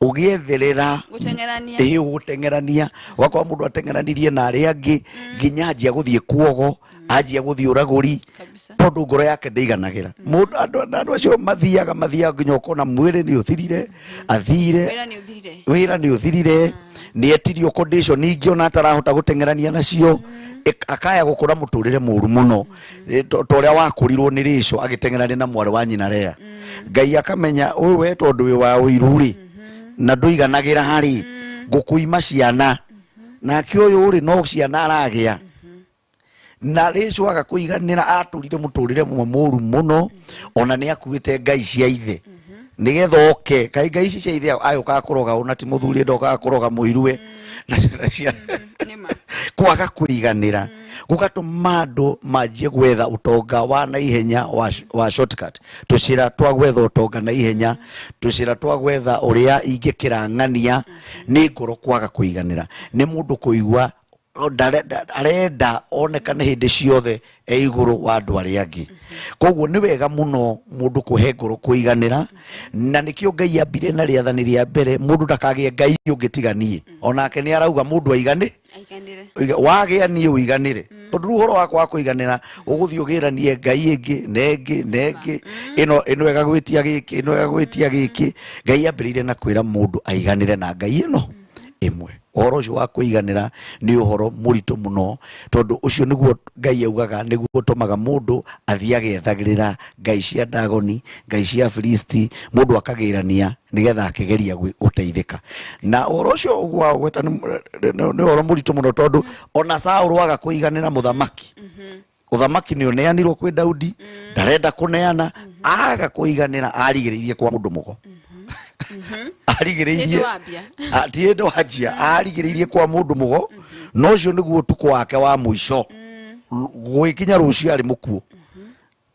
ũgĩetherera.
Gũteng'erania.
Ĩĩ, gũteng'erania, ũgakora mũndũ ateng'eranirie na arĩa angĩ nginya anjia gũthiĩ kuogo, anjia gũthiĩ ũragũri.
Kabisa.
Tondũ ngoro yake ndĩiganagĩra. Mũndũ, andũ acio mathiaga nginya ũkona mwĩrĩ nĩ ũthirire, athire.
Wĩra nĩ ũthirire.
Wĩra nĩ ũthirire, nĩ etirio condition ingĩ ona atarahota gũteng'erania nacio. Akaya gũkũra mũtũrĩre mũru mũno. Ta ũrĩa wakũrirwo nĩ Rachel agĩteng'erania na mwarĩ wa nyina Lea. Ngai akamenya ũyũ we tondũ wĩ wa ũiru rĩ, na ndũiganagĩra harĩ ngũkũima ciana, nake ũyũ rĩ, no ciana aragĩa. Na Rachel aga kũiganĩra, atũrire mũtũrĩre mũmwe mũru mũno, ona nĩ akuĩte ngai cia ithe nĩgetha oke kaĩ ngai ici cia ithe agĩũkaga kũroga, ona ti mũthuri ndokaga kũroga mũiruwe na
Nĩma.
Kwaga kũiganĩra gũgatũma andũ manjie gwetha ũtonga wa naihenya, wa shortcut, tũcĩra twa gwetha ũtonga na ihenya, tũcĩra twa gwetha ũrĩa ingĩkĩra ng'ania. Nĩ ngoro kwaga kũiganĩra, nĩ mũndũ kũigua Arenda onekane hĩndĩ ciothe e igũrũ wa andũ arĩa angĩ. Koguo nĩ wega mũno mũndũ kũhe ngoro kũiganĩra, na nĩkĩo Ngai ambire na rĩathani rĩa mbere, mũndũ ndakagĩe Ngai ũngĩ tiga niĩ. Onake nĩ arauga mũndũ aiganĩre, wagĩa niĩ ũiganĩre, tondũ rĩu ũhoro wakwa wa kũiganĩra ũgũthiĩ ũgĩranie Ngai ĩngĩ na ĩngĩ na ĩngĩ, ĩno ĩgagwĩtia gĩkĩ, ĩno ĩgagwĩtia gĩkĩ. Ngai ambĩrĩire na kwĩra mũndũ aiganĩre na Ngai ĩno ĩmwe. Ũhoro ũcio wa kũiganĩra nĩ ũhoro mũritũ mũno, tondũ ũcio nĩguo Ngai augaga nĩguo ũtũmaga mũndũ athiĩ agethagĩrĩra ngai cia Dagoni, ngai cia Filisti, mũndũ akagĩrania nĩgetha akĩgeria gũteithĩka. Na ũhoro ũcio ũguo wa gweta nĩ ũhoro mũritũ mũno, tondũ ona Saũlũ aga kũiganĩra mũthamaki, ũthamaki nĩ ũneanirwo kwĩ Daudi, ndarenda kũneana, aga kũiganĩra, arigĩrĩirie kwa mũndũ mũgo. Arigĩrĩirie ti hĩndĩ wanjia, arigĩrĩirie kwa mũndũ mũgo, no ũcio nĩguo ũtukũ wake wa mũico, gũgĩkinya rũciũ arĩ mũkuũ,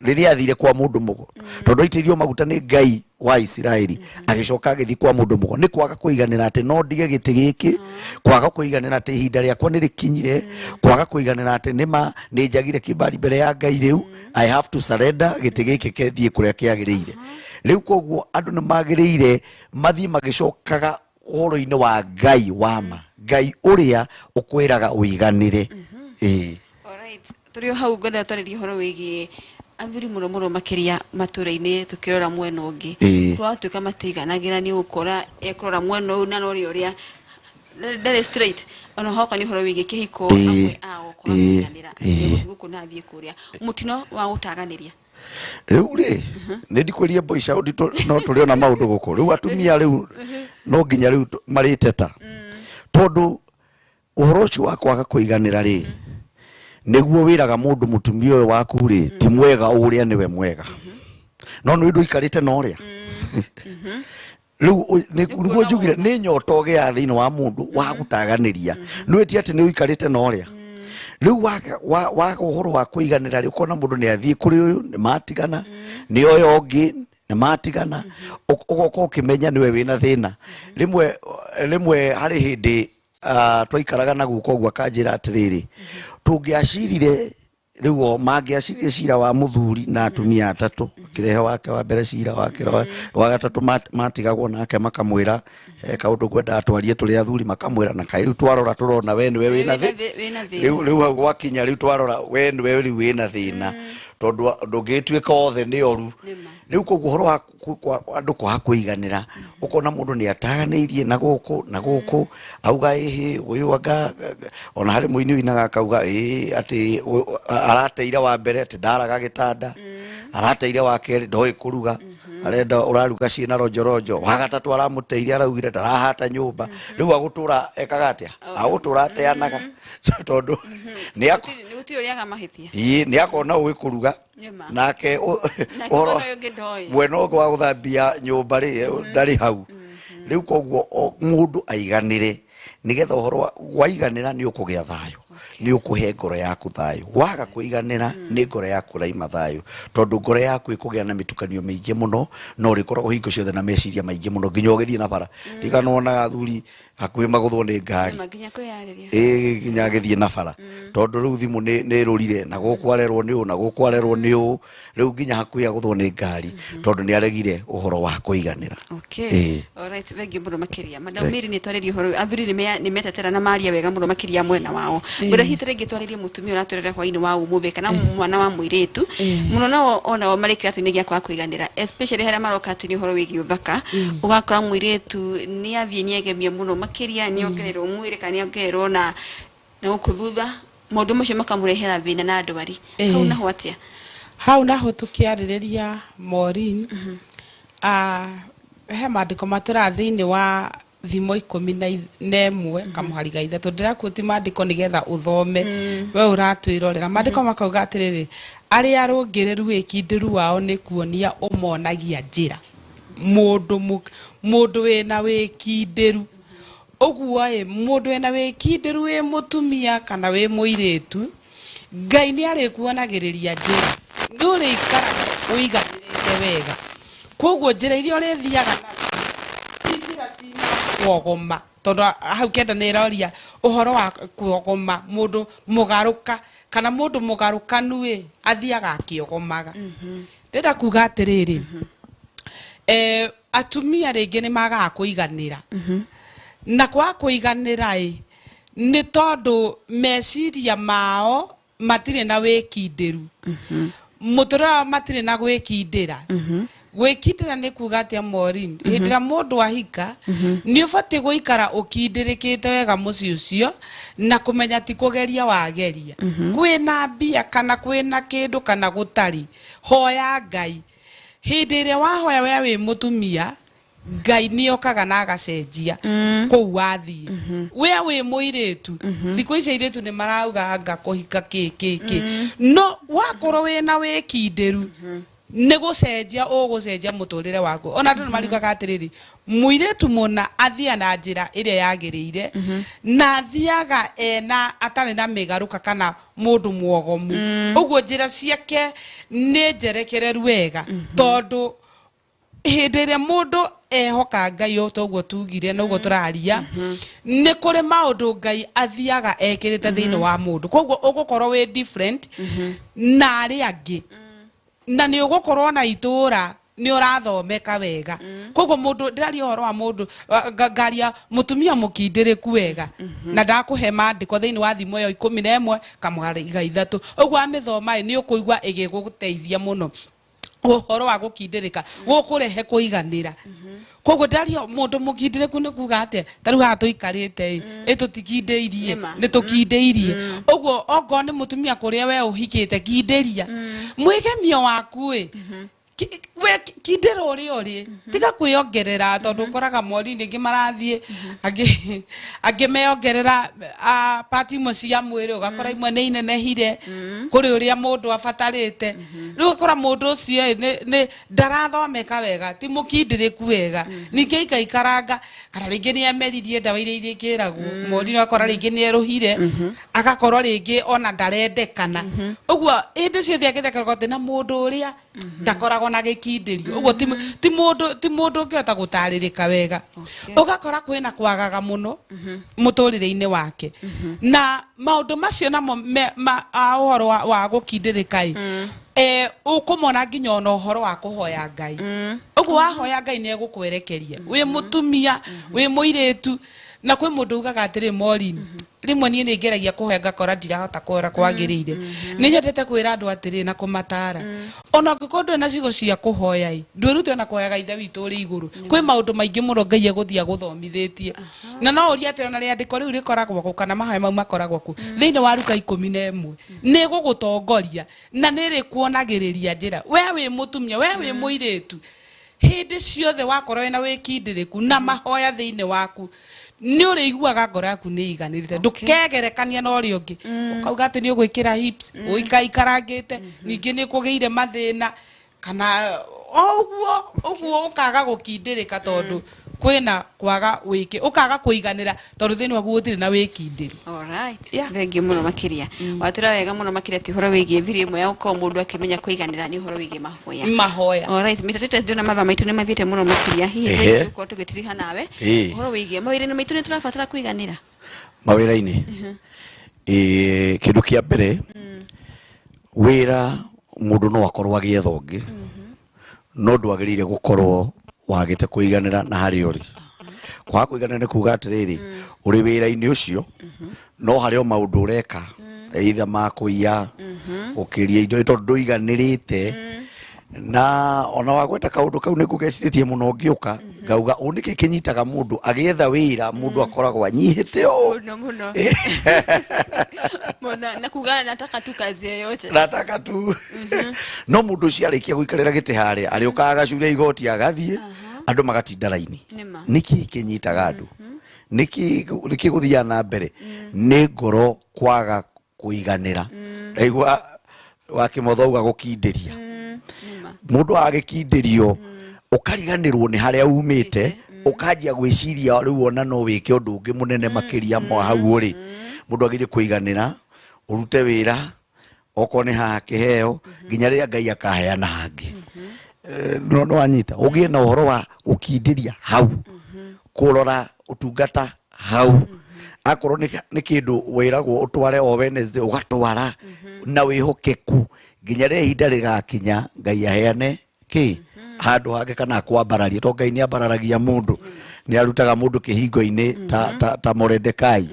rĩrĩa athire kwa mũndũ mũgo, tondũ aitĩrĩirio maguta nĩ Ngai wa Isiraeli, agĩcoka agĩthiĩ kwa mũndũ mũgo. Nĩ kwaga kũiganĩra atĩ no ndige gĩtĩ gĩkĩ, kwaga kũiganĩra atĩ ihinda rĩakwa nĩ rĩkinyire, kwaga kũiganĩra atĩ nĩma nĩ njagire kĩbali mbere ya Ngai, rĩu I have to surrender gĩtĩ gĩkĩ kĩthiĩ kũrĩa kĩagĩrĩire. Rĩu koguo andũ nĩ magĩrĩire mathiĩ magĩcokaga ũhoro-inĩ wa Ngai wa ma, Ngai ũrĩa ũkwĩraga ũiganĩre.
Alright, tũrĩ o hau ngwenda twarĩrie ũhoro wĩgiĩ athuri mũno mũno makĩria matũra-inĩ, tũkĩrora mwena ũngĩ twatuĩka matiiganagĩra, nĩ ũgũkora ekũrora mwena ũyũ na ũrĩa ũrĩa ndarĩ straight, ona hoka nĩ ũhoro wĩgiĩ kĩhiko, amwe ao kwaga kũiganĩra gũkũ na athiĩ kũrĩa mũtino wa gũtaganĩria.
Rĩu rĩ nĩ ndikwĩrie boy shout, no tũrĩona maũndũ gũkũ rĩu atumia rĩu no nginya rĩu marĩteta, tondũ ũhoro ũcio wa kwaga kũiganĩra rĩ nĩguo wĩraga mũndũ mũtumia ũyũ waku rĩ ti mwega ũrĩa nĩwe mwega, no nĩ ũndũ ũikarĩte na ũrĩa rĩu nĩguo njugire nĩ nyota ũgĩaga thĩinĩ wa mũndũ wa gũtaganĩria, nĩ ti atĩ nĩ ũikarĩte na ũrĩa. Rĩu waga ũhoro wa kũiganĩra rĩ, ũkona mũndũ nĩ athiĩ kũrĩ ũyũ nĩ matigana, nĩ ũyũ ũngĩ nĩ matigana, ũgoka ũkĩmenya nĩwe wĩna thĩna. Rĩmwe harĩ hĩndĩ twaikaraga na guka ũguo akanjĩra atĩrĩrĩ, tũngĩacirire rĩu o mangĩacirire cira wa mũthuri na atumia atatũ, akĩrehe wake wa mbere cira wake wa gatatũ matigagwo nake makamwĩra kaũndũ ngwendaga twarie tũrĩ athuri, makamwĩra na kaĩ rĩu twarora tũrona we nĩwe wĩna
thĩna,
rĩu hau gwakinya rĩu twarora we nĩwe rĩu wĩna thĩna, tondũ ndũngĩtuĩka othe nĩ oru. Rĩu koguo ũhoro wa andũ kwaga kũiganĩra, ũkona mũndũ nĩ ataganĩirie na gũkũ na gũkũ, auga ĩhĩ ũyũ anga, ona harĩ mũini ũinaga akauga ĩĩ atĩ arateire wa mbere atĩ ndaraga gĩtanda, arateire wa kerĩ ndoĩ kũruga, arenda ũraruga ciĩna ronjoronjo, wa gatatũ aramũteire araugire ndarahata nyũmba, rĩu agũtũra ekaga atĩa? Agũtũra ateanaga, tondũ
nĩ ũrĩaga mahĩtia,
ĩĩ nĩ akona ũĩ kũruga nake ũhoro mwena ũngĩ wa gũthambia nyũmba rĩ ndarĩ hau. Rĩu koguo mũndũ aiganĩre, nĩgetha ũhoro waiganĩra nĩ ũkũgĩa thayũ, nĩ ũkũhe ngoro yaku thayũ. Waga kũiganĩra nĩ ngoro yaku raima thayũ, tondũ ngoro yaku ĩkũgĩa na mĩtukanio mĩingĩ mũno, na ũrĩkoragwo hingo ciothe na meciria maingĩ mũno nginya ũgĩthiĩ na bara. Ndirikana wonaga athuri hakuhĩ magũthwo nĩ ngari, ĩĩ nginya agĩthiĩ na bara, tondũ rĩu thimũ nĩ ĩrũrire na gũkũ arerwo nĩ ũũ na gũkũ arerwo nĩ ũũ, rĩu nginya hakuhĩ agũthwo nĩ ngari, tondũ nĩ aregire ũhoro wa kũiganĩra.
Okay, alright, thengiũ mũno makĩria Madam Mary, nĩ twarĩrie ũhoro athuri nĩ metetera na maria wega mũno makĩria mwena wao. Ngwenda hihi tarĩngĩ twarĩrie mũtumia ũratũrera hwainĩ wa ũmũthĩ kana mwana wa mũirĩtu mũno, nao onao marĩ kĩratũ-inĩ gĩa kwaga kũiganĩra, especially harĩa maroka atĩ nĩ ũhoro wĩgiĩ ũthaka, ũgakora mũirĩtu nĩ athiĩ nĩ egemia mũno makĩria, nĩ ongererwo mwĩrĩ kana nĩ ongererwo na gũkũ thutha, maũndũ macio makamũrehera thĩna na ndwari. Hau naho atĩa?
Hau naho tũkĩarĩrĩria Maureen, he maandĩko matũraga thĩinĩ wa thimo 11 kamũhari ga 3, ndĩrakuĩti maandĩko nĩgetha ũthome we ũratwĩrorera. Maandĩko makauga atĩrĩrĩ, arĩa arũngĩrĩru wĩkindĩru wao nĩ kuonia ũmonagia njĩra, mũndũ wĩna wĩkindĩru ũguo ĩ, mũndũ wĩna wĩkindĩru wĩ mũtumia kana wĩ mũirĩtu, Ngai nĩ arĩkuonagĩrĩria njĩra, nĩ ũrĩikaraga ũiganĩrĩte wega. Koguo njĩra iria ũrĩthiaga nacio ti njĩra cina wogoma, Tondu hau kenda nĩ ĩroria ũhoro wa kuogoma mũndũ mũgarũka kana mũndũ mũgarũkanu ĩ athiaga akĩogomaga. Ndĩrenda kuga atĩrĩrĩ, atumia rĩngĩ nĩ magaga kũiganĩra. Na kwaga kũiganĩra ĩ nĩ tondũ meciria mao matirĩ na wĩkindĩru. Mũtũrĩre wao matirĩ na gwĩkindĩra. Gwĩkindĩra nĩ kuga atĩa Maureen? Hĩndĩ ĩrĩa mũndũ ahika nĩ ũbatiĩ gũikara ũkindĩrĩkĩte wega mũciĩ ũcio na kũmenya ti kũgeria wageria. Kwĩna mbia kana kwĩna kĩndũ kana gũtarĩ, hoya Ngai. Hĩndĩ ĩrĩa wahoya we wĩ mũtumia, Ngai nĩ okaga na agacenjia kũu wathiĩ. We wĩ mũirĩtu, thikũ ici airĩtu nĩ marauga anga kũhika kĩ kĩ kĩ. No wakorwo wĩna wĩkindĩru nĩ gũcenjia ũgũcenjia mũtũrĩre waku. Ona andũ nĩ mariugaga atĩrĩrĩ, mũirĩtu mũna athiaga na njĩra ĩrĩa yagĩrĩire na athiaga ena atarĩ na mĩgarũka kana mũndũ mwogomu. Ũguo njĩra ciake nĩ njerekereru wega tondũ hĩndĩ ĩrĩa mũndũ ehoka Ngai o toguo tugire na ũguo tũraria, nĩ kũrĩ maũndũ Ngai athiaga ekĩrĩte thĩinĩ wa mũndũ. Koguo ũgũkorwo wĩ different na arĩa angĩ. Na nĩ ũgũkorwo na itũra nĩ ũrathomeka wega. Koguo mũndũ ndĩraria ũhoro wa mũndũ ngaria mũtumia mũkindĩrĩku wega. Na ndakũhe maandĩko thĩinĩ wa thimo ĩyo 11 kamũhari 3. Ũguo amĩthoma ĩ nĩ ũkũigua ĩgĩgũteithia mũno. Ũhoro wa gũkindĩrĩka gũkũrehe kũiganĩra. Koguo ndaria mũndũ mũkindĩrĩku nĩ kuga atĩa? Ta rĩu haha tũikarĩte ĩ, ĩ tũtikindĩirie, nĩ tũkindĩirie. Ũguo ongorwo nĩ mũtumia kũrĩa we ũhikĩte kindĩria. Mwĩgemio waku ĩ, we kindĩra ũrĩa ũrĩ, tiga kwĩongerera tondũ ũkoraga mori-inĩ angĩ marathiĩ, angĩ meongerera part imwe cia mwĩrĩ, ũgakora imwe nĩ inenehire kũrĩ ũrĩa mũndũ abatarĩte. Rĩu ũgakora mũndũ ũcio ĩ, nĩ ndarathomeka wega, ti mũkindĩrĩku wega. Ningĩ aikaikaranga, kana rĩngĩ nĩ emeririe ndawa iria irĩkĩragwo, mori ũgakora rĩngĩ nĩ erũhire, agakorwo rĩngĩ ona ndarendekana. Ũguo hĩndĩ ciothe agĩthekerwo atĩ na mũndũ ũrĩa ndakoragwo na gĩkindĩrio. Ũguo ti mũndũ ũngĩhota gũtarĩrĩka wega. Ũgakora kwĩna kwagaga mũno mũtũrĩre-inĩ wake. Na maũndũ macio namo ũhoro wa gũkindĩrĩka ĩ, ũkũmona nginya ona ũhoro wa kũhoya Ngai. Ũguo wahoya Ngai nĩ egũkwerekeria. Wĩ mũtumia, wĩ mũirĩtu, na kwĩ mũndũ ugaga atĩrĩ Maureen, rĩmwe niĩ nĩ ngeragia kũhoya ngakora ndirahota kũhoya kwagĩrĩire. Nĩ nyendete kwĩra andũ atĩrĩ na kũmatara. Ona ũngĩkorwo ndũrĩ na ciugo cia kũhoya ĩ, ndwĩrute ona kũhoyaga Ithe witũ ũrĩ igũrũ. Kwĩ maũndũ maingĩ mũno Ngai egũthiĩ agũthomithĩtie. Na no ũrie atĩ ona rĩandĩko rĩu rĩkoragwo kũ kana mahoya mau makoragwo kũ. Thĩinĩ wa Luka 11 nĩ ĩgũgũtongoria na nĩ ĩrĩkuonagĩrĩria njĩra. We wĩ mũtumia, we wĩ mũirĩtu, hĩndĩ ciothe wakorwo wĩna wĩkindĩrĩku na mahoya thĩinĩ waku, nĩ ũrĩiguaga ngoro yaku nĩ ĩiganĩrĩte. Ndũkegerekania na ũrĩa ũngĩ. Ũkauga atĩ nĩ ũgwĩkĩra hips, ũikaikarangĩte, ningĩ nĩ kũgĩire mathĩna, kana ũguo ũguo ũkaga gũkindĩrĩka tondũ kwĩna kwaga wĩki, ũkaga kũiganĩra tondũ thĩinĩ waku gũtirĩ na wĩkindĩru.
Alright. Thengiũ mũno makĩria. Watũra wega mũno makĩria ti ũhoro wĩgiĩ video ĩmwe ya gũkorwo mũndũ akĩmenya kũiganĩra nĩ ũhoro wĩgiĩ mahoya.
Mahoya.
Alright, Mr. Titus ndĩrona mathaa maitũ nĩ mathiĩte mũno makĩria. Hihi tũgũkorwo tũgĩtiriha nawe. Ũhoro wĩgiĩ mawĩra-inĩ maitũ nĩ tũrabatara kũiganĩra.
Mawĩra-inĩ. Kĩndũ kĩa mbere, wĩra mũndũ no akorwo agĩetha ũngĩ, no ndwagĩrĩire gũkorwo wagĩte kũiganĩra na harĩa ũrĩ. Kwaga kũiganĩra nĩ kuga atĩrĩrĩ, ũrĩ wĩra-inĩ ũcio, no harĩ o maũndũ ũreka, either ma kũiya, gũkĩria indo tondũ ndũiganĩrĩte. Na ona wagweta kaũndũ kau nĩ ngũgecirĩtie mũno ngĩũka, ngauga ũ nĩkĩ kĩnyitaga mũndũ agĩetha wĩra, mũndũ akoragwo anyihĩte ũũ.
Mũno mũno. Mũno, na kuga nataka tu kazi yoyote.
Nataka tu. No mũndũ ũcio arĩkia gũikarĩra gĩtĩ harĩa, arĩũkaga agacuria igoti agathiĩ, andũ magatinda raini. Nĩkĩ kĩnyitaga andũ? Nĩkĩ gũthiaga na mbere? Nĩ ngoro kwaga kũiganĩra. Ndaigua wa Kĩmotho auga gũkindĩria. Mũndũ agĩkindĩrio, ũkariganĩrwo nĩ harĩa umĩte, ũkanjia gwĩciria rĩu ona no wĩke ũndũ ũngĩ mũnene makĩria ma hau ũrĩ. Mũndũ agĩrĩire kũiganĩra, ũrute wĩra, okorwo nĩ haha kĩheo, nginya rĩrĩa Ngai akaheana hangĩ. No wanyita, ũgĩe na ũhoro wa gũkindĩria hau, kũrora ũtungata Hau akorwo nĩ kĩndũ wĩragwo ũtware o Wednesday, ũgatwara na wĩhokeku nginya rĩrĩa ihinda rĩgakinya Ngai aheane kĩ handũ hangĩ kana akwambararia, tondũ Ngai nĩ ambararagia mũndũ, nĩ arutaga mũndũ kĩhingo-inĩ ta Moredekai.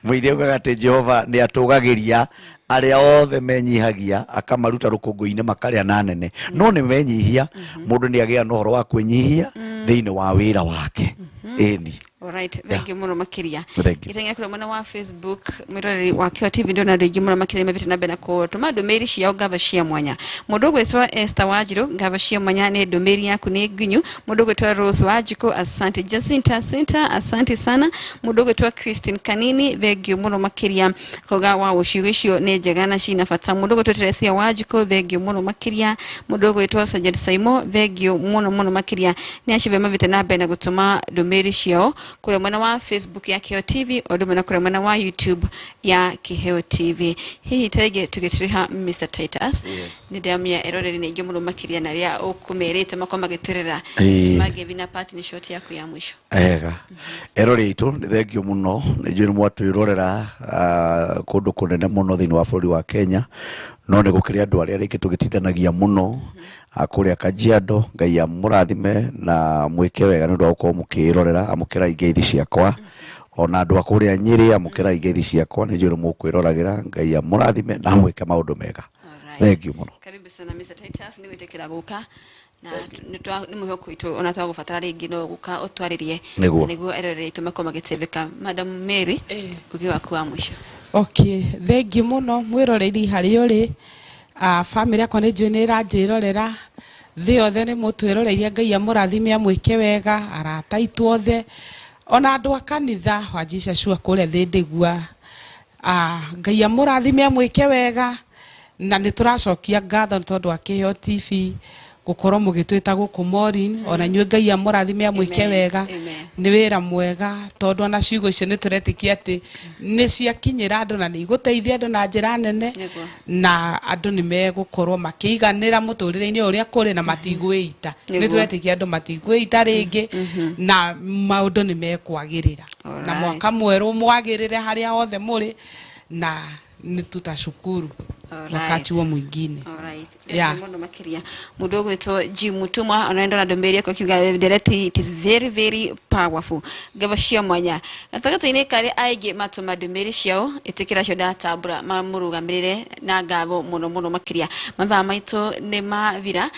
Mũini augaga atĩ Jehova nĩ atũgagĩria arĩa othe menyihagia, akamaruta rũkũngũ-inĩ makarĩa na nene. No nĩ menyihia, mũndũ nĩ agĩa na ũhoro wa kwĩnyihia thĩinĩ wa wĩra wake. Ĩni.
Alright, thank you muno makiria.
Thank you.
Iteng'era kũrĩa mwena wa Facebook, mwĩroreri wa Kĩo TV, ndĩrona andũ aingĩ mũno makĩria mathiĩte na mbere na kũtũma ndũmĩrĩri ciao ngava cia mwanya. Mũndũ ũgwĩtwo Esther Wanjirũ, ngava cia mwanya nĩ ndũmĩrĩri yaku nĩ nginyu. Mũndũ ũgwĩtwo Rose Wanjikũ, asante. Jacinta Center, asante sana. Mũndũ ũgwĩtwo Christine Kanini, thank you mũno makĩria, kauga wa ciugo icio nĩ njega na cina bata. Mũndũ ũgwĩtwo Teresia Wanjikũ, thank you mũno makĩria. Mũndũ ũgwĩtwo Sergeant Saimo, thank you mũno mũno makĩria. Nĩ acio mathiĩte na mbere na gũtũma ndũmĩrĩri ciao kũrĩa mwena wa Facebook ya Kĩheo TV, o ũndũ ũmwe na kũrĩa mwena wa YouTube ya Kĩheo TV. Hihi tarĩngĩ tũgĩtũrĩha Mr Titus, nĩ ndĩramenya eroreri nĩ aingĩ mũno makĩria na arĩa ũkũmerĩte makorwo magĩtwĩrĩra mangĩthi na parting shot yaku ya mũico.
Ega erori itũ, nĩ thengio mũno, nĩ njũĩ nĩ mwatwĩrorera kũndũ kũnene mũno thĩinĩ wa bũrũri wa Kenya, no nĩ gũkĩrĩ andũ arĩa rĩngĩ tũgĩtindanagia mũno kũrĩa Kajiado. Ngai amũrathime na mwĩke wega nĩ ũndũ wa gũkorwo mũkĩrorera. Amũkĩrai ngeithi ciakwa, ona andũ a kũrĩa Nyĩrĩ, amũkĩrai ngeithi ciakwa, nĩ njũĩ nĩ mũkwĩroragĩra. Ngai amũrathime na mwĩke maũndũ mega. Thank you mũno.
Karibu sana Mr Titus nĩ gwĩtĩkĩra gũka na nĩ mwĩhoko witũ ona twagũbatara rĩngĩ no gũka ũtwarĩrie.
Nĩguo.
Nĩguo eroreri aitũ makorwo magĩteithĩka. Madam Mary, uge waku wa mũico.
Okay, thengiũ mũno mwĩroreri harĩa ũrĩ. Bamĩrĩ yakwa nĩ njũĩ nĩ ĩranjĩrorera, thĩ yothe nĩ mũtwĩroreirie. Ngai amũrathime, amwĩke wega, arata aitũ othe, ona andũ a kanitha wa Jesus wa kũrĩa Thĩndĩgua. Ngai amũrathime, amwĩke wega, na nĩ tũracokia ngatho nĩ tondũ wa Kĩheo TV gũkorwo mũgĩtwĩta gũkũ Maureen. Ona inyuĩ Ngai amũrathime, amwĩke
Amen.
wega.
Amen.
Nĩ wĩra mwega, tondũ ona ciugo icio nĩ tũretĩkia atĩ nĩ ciakinyĩra andũ na nĩ igũteithia andũ na njĩra nene, na andũ nĩ megũkorwo makĩiganĩra mũtũrĩre-inĩ ũrĩa kũrĩ na matigwĩita. Nĩ tũretĩkia andũ matigwĩita rĩngĩ na maũndũ nĩ mekwagĩrĩra na mwaka mwerũ mwagĩrĩre harĩa hothe mũrĩ, na nĩ tutashukuru wakati huo mwingine.
Alright.
Yeah.
Mũno makĩria. Mũndũ ũgwĩtwo G Mũtũmwa ona ndona ndũmĩrĩri yakwa akiuga ndereti, it is very very powerful, ngavo cia mwanya. Gatagatĩ-inĩ karĩa aingĩ matũma ndũmĩrĩri ciao, ĩtĩkĩra cio ndatambũra mamũrũgamĩrĩre na ngatho mũno mũno makĩria. Mathaa maitũ nĩ mathira.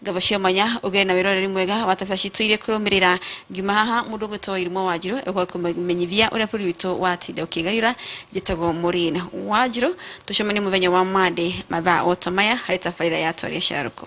Ngavo cia mwanya, ũgĩe na wĩroreri mwega wa tabarĩra citũ iria kũrũmĩrĩra. Ngiuma haha, mũndũ ũgwĩtwo Irumo Wanjirũ egũka kũmenyithia ũrĩa bũrũri witũ watinda ũkĩgayũra. Njĩtagwo Maureen Wanjirũ, tũcemanie mũthenya wa Monday mathaa o ta maya harĩ tabarĩra ya Twaria Cararũkũ.